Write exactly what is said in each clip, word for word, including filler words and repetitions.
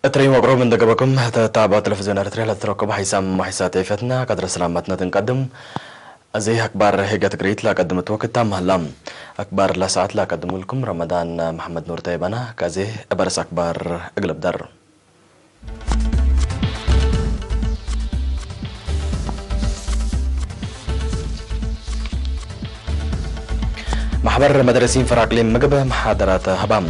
እትረይም ወቅሮብ እንደ ገበኩም ተታብዖ ቴሌቪዝዮን ኤረትርያ ለትረከቡ ሐይሳም ወሐይሳት ኤፈትና ከድረ ሰላመትነ ትንቀድም። አዜ አክባር ሄገ ትግሪት ላቀድምት ወክታም ሀላ። አክባር ለሰዓት ላቀድሙልኩም ረመዳን መሐመድ ኑር ተይበና። ከዜ እበርስ አክባር እግል እብደር። ማሕበር መደረሲን ፈር አቅሊም ምግብ መሓደራት ሀባም።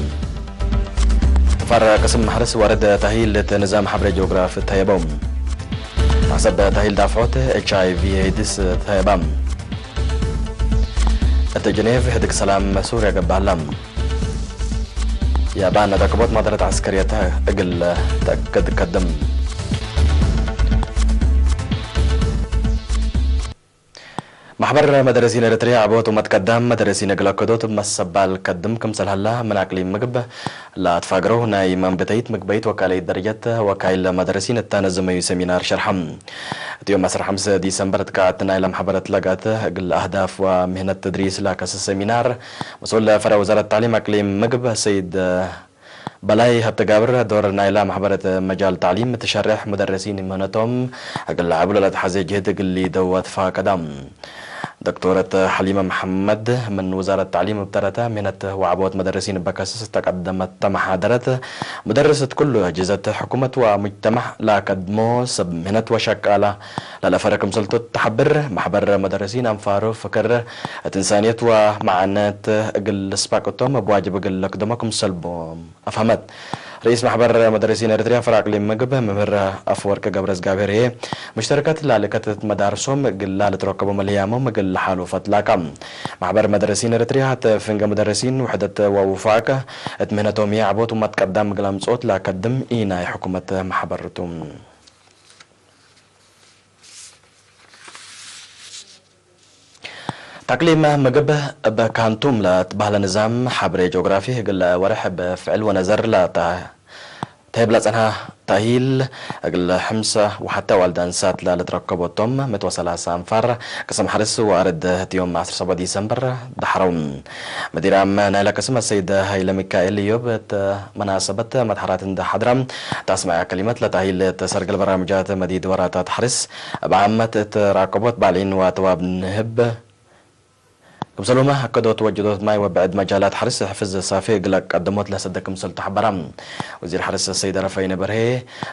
ትፋር ቅስም ሐርስ ዋርድ ታሂል እት ንዛም ሐብሬ ጂኦግራፍ ተሀየበው። ሐሰብ ታሂል ዳፍዖት ኤች አይ ቪ ኤድስ ተሀየባም። እት ጀኔቭ ህድግ ሰላም ሱርያ ገብአላ። ያባን ተቅቦት ማደረት ዐስከርየት እግል ተአክድ ከድም። ማሕበር መደረሲን ኤረትርያ ዐቦት ወመትቀዳም መደረሲን እግል አከዶት እብ መሰባል ከድም ክምሰል ሀላ፣ ምን አቅሊም ምግብ ለአትፋግረው ናይ መንብተይት ምግበይት ወካለይት ደረጀት ወካይል መደረሲን እተ ነዘመዩ ሰሚናር ሸርሐ። እት ዮም ዐስር ሐምስ ዲሰምበር ትቃዕት ናይለ መሕበረት ለጋት እግል አህዳፍ ወምህነት ተድሪስ ለከስስ ሰሚናር፣ መስኡል ፈረ ወዛረት ተዕሊም አቅሊም ምግብ ሰይድ በላይ ሀብተጋብር፣ ዶር ናይለ መሕበረት መጃል ተዕሊም ትሸሬሕ ሙደረሲን ምህነቶም እግል ለዐብሎ ለተሐዜ ጅህድ እግል ሊደው አትፋቀዳም። ዶክቶረት ሐሊመ መሐመድ ምን ውዛረት ተዕሊም እብ ተረተ፣ ምህነት ወዐቦት መደረሲን እበ ከስስ እተ ቀደመተ መሓደረት፣ ሙደርስ እት ኩሉ አጅህዘት ሕኩመት ወሙጅተመዕ ለአከድሞ ሰብ ምህነት ወሸቃለ ለለፈረ ክምሰልቱ ተሐብር። መሕበር መደረሲን አንፋሩ ፍክር እት እንሳንየት ወመዓነት እግል ልስባቅ እቶም እብ ዋጅብ እግል ለክደሞ ክምሰል ቦም። አፍሀመት። ርኢስ መሕበር መደረሲን ኤረትርያ ፈር አቅሊም ምግብ መምህር አፍወርቅ ገብረዝጋብሔር ህዬ፣ ሙሽተረከት ላሊ ከተት መዳርሶም እግላ ልትረከቦ መልህያሞም እግል ለሓሉ ፈትላካ። መሕበር መደረሲን ኤረትርያ እት ፍንገ ሙደረሲን ውሕደት ወውፋቅ እት ምህነቶም ህዬ ዐቦት ወመትቀዳም እግል አምጽኦት ለአከድም ኢናይ ሕኩመት መሕበር ቱ። ተቅሊም ምግብ እብ ካንቱም ለትበህለ ንዛም ሐብሬ ጂኦግራፊ እግል ወሬሕ እብ ፍዕል ወነዘር ለተህብ ለጸንሐ ተእሂል እግል ሕምሰ ወሐቴ አዋልድ አንሳት ለልትረከቦቶም ምእት ወሰላሳ አንፋር ቅስም ሐርስ ወአርድ እት ዮም ዐስር ሰቦ ዲሰምበር ደሐረው። መዲር ዓም ናይለ ቅስም አሰይድ ሀይለ ሚካኤል እዮብ እት መናሰበት መትሐራት እንደ ሐድረ፣ እት አስመዐ ከሊመት ለተእሂል እት ሰርግል በራምጃት መዲድ ወራታት ሐርስ እብ ዓመት እት ራቀቦት ባልዒን ወአትዋብ ንህብ ክምሰልሁመ አከዶት ወጅዶት ማይ ወብዕድ መጃላት ሐርስ ሕፍዝ ሳፌ እግለ ቀደሞት ለሰደ ክምሰልቱ ሐበራ። ወዚር ሐርስ ሰይድ ረፈይነ በርሄ፣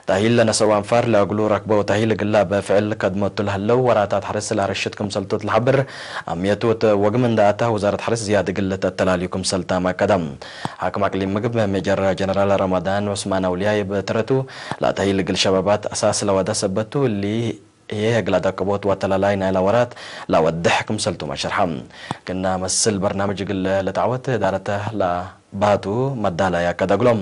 ተእሂል ለነሰኡ አንፋር ለእግሉ ረክበው ተእሂል እግላ በፍዕል ከድመቱ ለህለው ወራታት ሐርስ ለአረሽት ክምሰልቱ ለሐብር፣ አምየቱ እት ወግም እንደ አታ ውዛረት ሐርስ ዝያድ እግል ለተአተላልዩ ክምሰልታም አከደ። ሐክም አቅሊም ምግብ ሜጀር ጀነራል ረመዳን ዑስማን አውልያይ እብ ተረቱ፣ ለተእሂል እግል ሸባባት አሳስ ለወደ ሰበት ቱ፣ እሊ ህዬ እግል አዳቅቦት ወአተላላይ ናይለ ወራት ለአወድሕ ክምሰልቱም አሸርሐ። ክእነ መስል በርናምጅ እግል ልትዐወት እዳረተ ለባቱ መዳላይ አከደ እግሎም።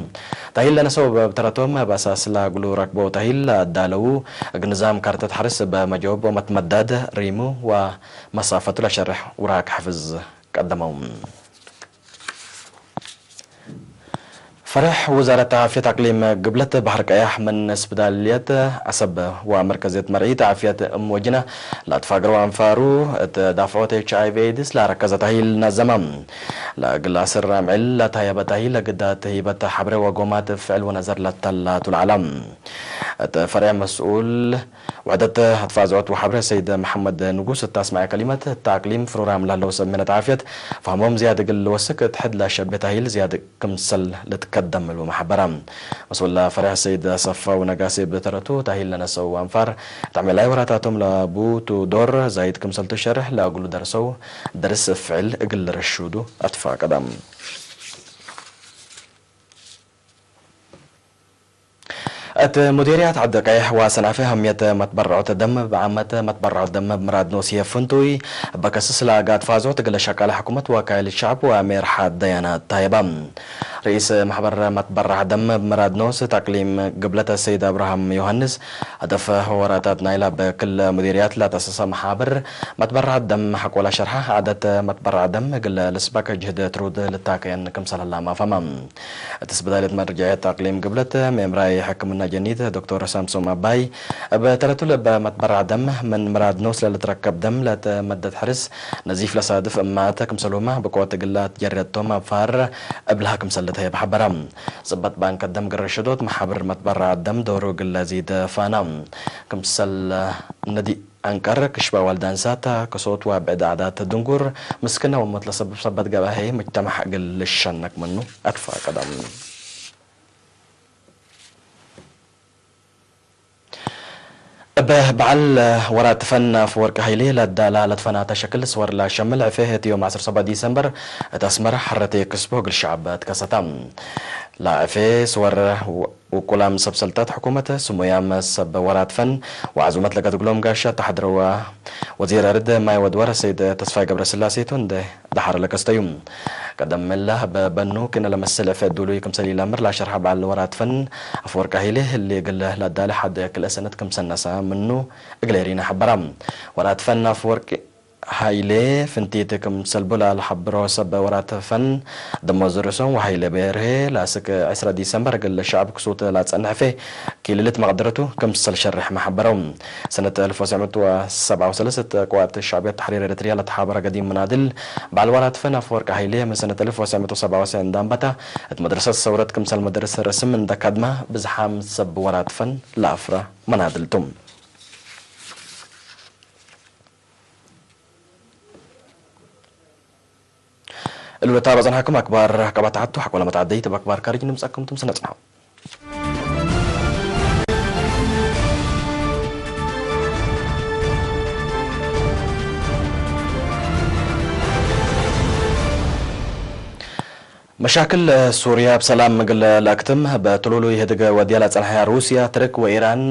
ተእሂል ለነሰው እብ ተረቶም እብ አሳስ ለእግሉ ረክበው ተእሂል ለአዳለው እግል ንዛም ካርተት ሐርስ እብ መጀወብ ወመትመዳድ ሪሙ ወመሳፈቱ ለሸርሕ ውራቅ ሕፍዝ ቀደመው። ፈሬሕ ውዛረት ዓፍየት አቅሊም ግብለት በሐር ቀያሕ ምን እስፕዳልየት ዐሰብ ወመርከዝየት መርዒት ዓፍየት እም ወጅነ ለአትፋግረው አንፋሩ እት ዳፍዖት ኤች አይ ቪ ኤድስ ለአረከዘ ተእሂል ነዘመ። ለእግል አስር አምዕል ለተሀየበ ተእሂል ለግዳት ህይበት ሐብሬ ወጎማት ፍዕል ወነዘር ለተላቱ ለዐለ። እት ፈሬሕ መስኡል ውሕደት አትፋዝዖት ወሐብሬ ሰይድ መሐመድ ንጉስ እት አስመዐ ከሊመት፣ እት አቅሊም ፍሩራም ለህለው ሰብ ምህነት ዓፍየት ፈህሞም ዝያድ እግል ልወስክ እት ሕድ ለሸቤ ተእሂል ዝያድ ክምሰል ልትከደም እሉ መሐበረ። መስኡል ፈሬሕ ሰይድ አሰፋው ነጋሴ እብ ተረቱ፣ ተእሂል ለነሰው አንፋር እት ዕሜላይ ወራታቶም ለቡቱ ዶር ዛይድ ክምሰልቱ ሸርሕ፣ ለእግሉ ደርሰው ደርስ እብ ፍዕል እግል ልረሹዱ አትፋቀደ። እት ሙዲርያት ዐዲ ቀይሕ ወሰናፌ አህምየት መትበረዖት ደም፣ እብ ዓመት መትበረዖት ደም እብ ምራድ ኖስ ህዬ ፍንቱይ እበ ከስስ ለአጋድ ፋዞት እግለ ሸቃለ ሕኩመት ወካይል ሸዕብ ወአሜር ሐድ ደያናት ታይባ። ርኢስ መሕበር መትበረዕ ደም እብ ምራድ ኖስ እት አቅሊም ግብለተ ሰይድ አብርሃም ዮሐንስ፣ ሀደፍ ወራታት ናይላ እብ ክል ሙዲርያት ለተአሰሰ መሓብር መትበረዕ ደም ሐቆላ ሸርሐ፣ ዐደት መትበረዕ ደም እግል ልስበክ ጅህድ ትሩድ ልታከየን ክምሰል ህላመ አፋማ። እት ስብዳልየት መርጀዕየት አቅሊም ግብለት፣ ሜምራይ ሕክምና ጀኒት ዶክተር ሳምሶም አባይ፣ እብ ተረቱ ለእበ መትበረዕ ደም ምን ምራድ ኖስ ለልትረከብ ደም ለእት መደት ሕርስ ነዚፍ ለሳድፍ እማተ ክምሰልሁመ ብቆት እግል ለአትጀርየቶም አፋር እብልሃ ክምሰል ልትሀየብ ሐበረ። ጽበት ባንክ ደም ግረ ሸዶት መሓብር መትበረዕ ደም ዶሩ እግል ለዚድ ፋና። ክምሰል ነዲ አንቀር፣ ክሽበ አዋልድ አንሳት፣ ከሶት ወብዕድ ዓዳት ድንጉር፣ ምስክነ ወሞት ለሰብብ ሰበት ገብአ ህይ፣ ሙጅተማዕ እግል ልሸነክ ምኑ አትፋቀደ። እብ በዐል ወራት ፈን አፈወርቂ ሀይሌ ለዳላ ለትፈናተ ሸክል ስወር ለሸምል ዕፌ፣ ህቲ ዮም ዐስር ሰበት ዲሰምበር እት አስመረ ሐረት ኤክስፖ እግል ሸዐብ ትከሰተ። ለዕፌ ስወር ውቁላም ሰብ ሰልጠት ሕኩመት፣ ስሙያም ሰብ ወራት ፈን ወዐዙመት ለገድግሎም ጋሻ ተሐድረወ ወዚር አርድ ማይ ወድወር ሰይድ ተስፋይ ገብረስላሴ ቱ እንዴ ደሐረ ለከስተዩ። ቀደም እለ በበኑ ክእነ ለመስል ዕፌ ዱሉይ ክምሰል ኢለአምር ለሸርሐ በዐል ወራት ፈን አፈወርቂ ሀይሌ፣ ህሌ እግል ለአዳለ ሐድ ክልኤ ሰነት ክም ሰነሰ ምኑ እግል ኤሪና ሐበራ። ወራት ፈን አፈወርቂ ሀይሌ ፍንቲት ክም ሰልቡ ለአልሐብሮ ሰብ ወራት ፈን ደሞዝ ርእሶም ወሀይለ ቤርሄ ለአስክ ዕስራ ዲሰምበር እግል ሸዐብ ክሱት ለአጸንሐፌ ክልልት መቅደረቱ ክምሰል ሸርሕ መሐበረው። ሰነት አልፍ ወትሰዕ ምእት ወሰብዓ ወሰለስ እት ቅዋት ሸዕብየት ተሕሪር ኤረትርያ ለተሓበረ ገዲም መናድል በዐል ወራት ፈን አፈወርቂ ሀይሌ ምን ሰነት አልፍ ወትሰዕ ምእት ወሰብዓ ወትሰዕ እንደ አንበታ እት መድረሰት ሰውረት ክምሰል መደርስ ረስም እንደ ካድማ ብዝሓም ሰብ ወራት ፈን ለአፍረ መናድል ቱ። እሉ ለታብዕ ጸንሐኩም አክባር ቀበት ዐቱ ሐቆለ መትዐደይት እብ አክባር ካርጅ ንምጸአኩም ቱም ሰነ ጽንሐው። መሻክል ሱርያ እብ ሰላም እግል ለአክትም፣ እብ ትሉሉይ ህድግ ወድያ ለጸንሐያ ሩስያ፣ ትርክ ወኢራን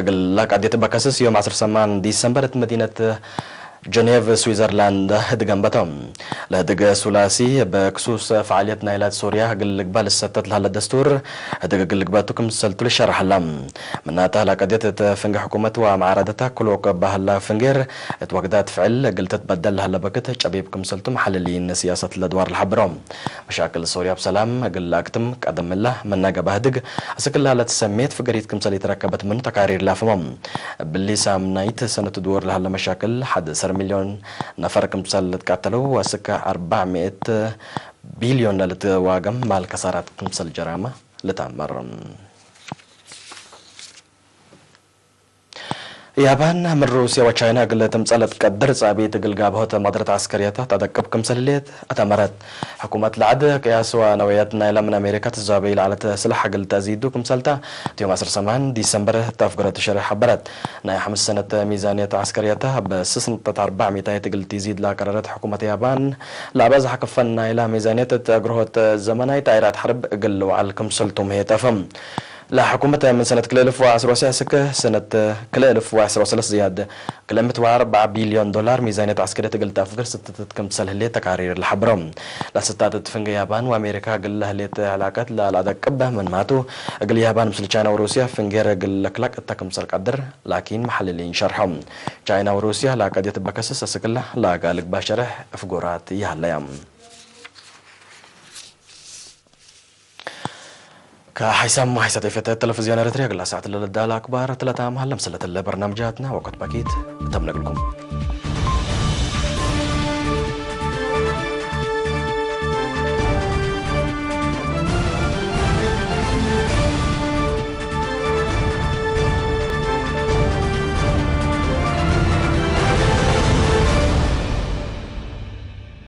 እግል ለቀድየት እበ ከስስ፣ ዮም ዐስር ሰማን ዲሰምበር እት መዲነት ጀኔቭ ስዊዘርላንድ ህድግ አንበተው። ለህድግ ሱላሲ እብ ክሱስ ፈዓልየት ናይላት ሱርያ እግል ልግባእ ልሰተት ለሀለ ደስቱር ህድግ እግል ልግበእቱ ክምሰልቱ ልሸረሕ ሀላ። ምናተ ለቀድየት እት ፍንጌ ሕኩመት ወመዓረደተ ክሉ ወቀባ ሀላ ፍንጌር እት ወክዳት ፍዕል እግል ትትበደል ለሀለ በክት ጨቢብ ክምሰልቱ መሐልሊን ስያሰት ለድዋር ለሐብሮ። መሻክል ሶርያ እብ ሰላም እግል ለአክትም ቀደም እለ ምነ ገብአ ህድግ አስክ ለሀለት ሰሜት ፍገሪት ክምሰል ኢትረከበት ምኑ ተካሪር ላፍመው። እብሊ ሳምናይት ሰነት ድወር ለሀለ መሻክል ሐድ ዐስር ሚልዮን ነፈር ክምሰል ልትቃተለው ወአስክ አርበዕ ምእት ቢልዮን ለልትዋገም ማል ከሳራት ክምሰል ጀራመ ልትአመር። ያባን ምን ሩስያ ወቻይና እግል ትምጸእ ለትቀድር ጻቢት እግል ጋብሆት መቅደረት ዐስከርየት ተአደቅብ ክምሰል ህሌት አተመረት። ሕኩመት ለዐድ ቅያስ ወነውዕየት ናይለ ምን አሜሪካ ትዛበዩ ለዐለት ስላሕ እግል ተአዚዱ ክምሰልታ፣ እት ዮም ዐስር ሰማን ዲሰምበር እት አፍገረቱ ሸሬሕ ሐበረት። ናይ ሐምስ ሰነት ሚዛንየት ዐስከርየት እብ ስስ ንቅጠት አርበዕ ሚታይት እግል ትዚድ ለቀረረት ሕኩመት ያባን፣ ለአበዝሐ ክፈል ናይለ ሚዛንየት እት አግርሆት ዘመናይ ጣይራት ሐርብ እግል ልውዓል ክምሰልቱ ምህየት አፈም። ለሕኩመት ምን ሰነት ክልኤ እልፍ ወዐስር ወሰዕ እስክ ሰነት ክልኤ እልፍ ወዐስር ወሰለስ ዝያድ ክልኤ ምእት ወአርበዕ ቢልዮን ዶላር ሚዛንየት ዐስከርየት እግል ተአፍግር ስትትት ክምሰል ህሌት ተቃሪር ለሐብሮ። ለስታትት ፍንጌ ያባን ወአሜሪካ እግል ለህሌት ዕላቀት ለለአደቅብ ምንማቱ፣ እግል ያባን ምስል ቻይና ወሩስያ ፍንጌር እግል ለክለቅ እተ ክምሰል ቀድር ላኪን መሐልሊን ሸርሖ። ቻይና ወሩስያ ለቀድየት በከስስ እስክለ ለአጋ ልግባእ ሸሬሕ እፍጎራት ይሀለያ። ከሐይሳም ሐይሰት ኤፌተ ተለፍዝዮን ኤረትርያ እግላ ሰዓት ለልዳለ አክባር ትለታም ሀለ። ምስለትለ በርናምጃትነ ወቅት በኪት እተም ነግልኩም።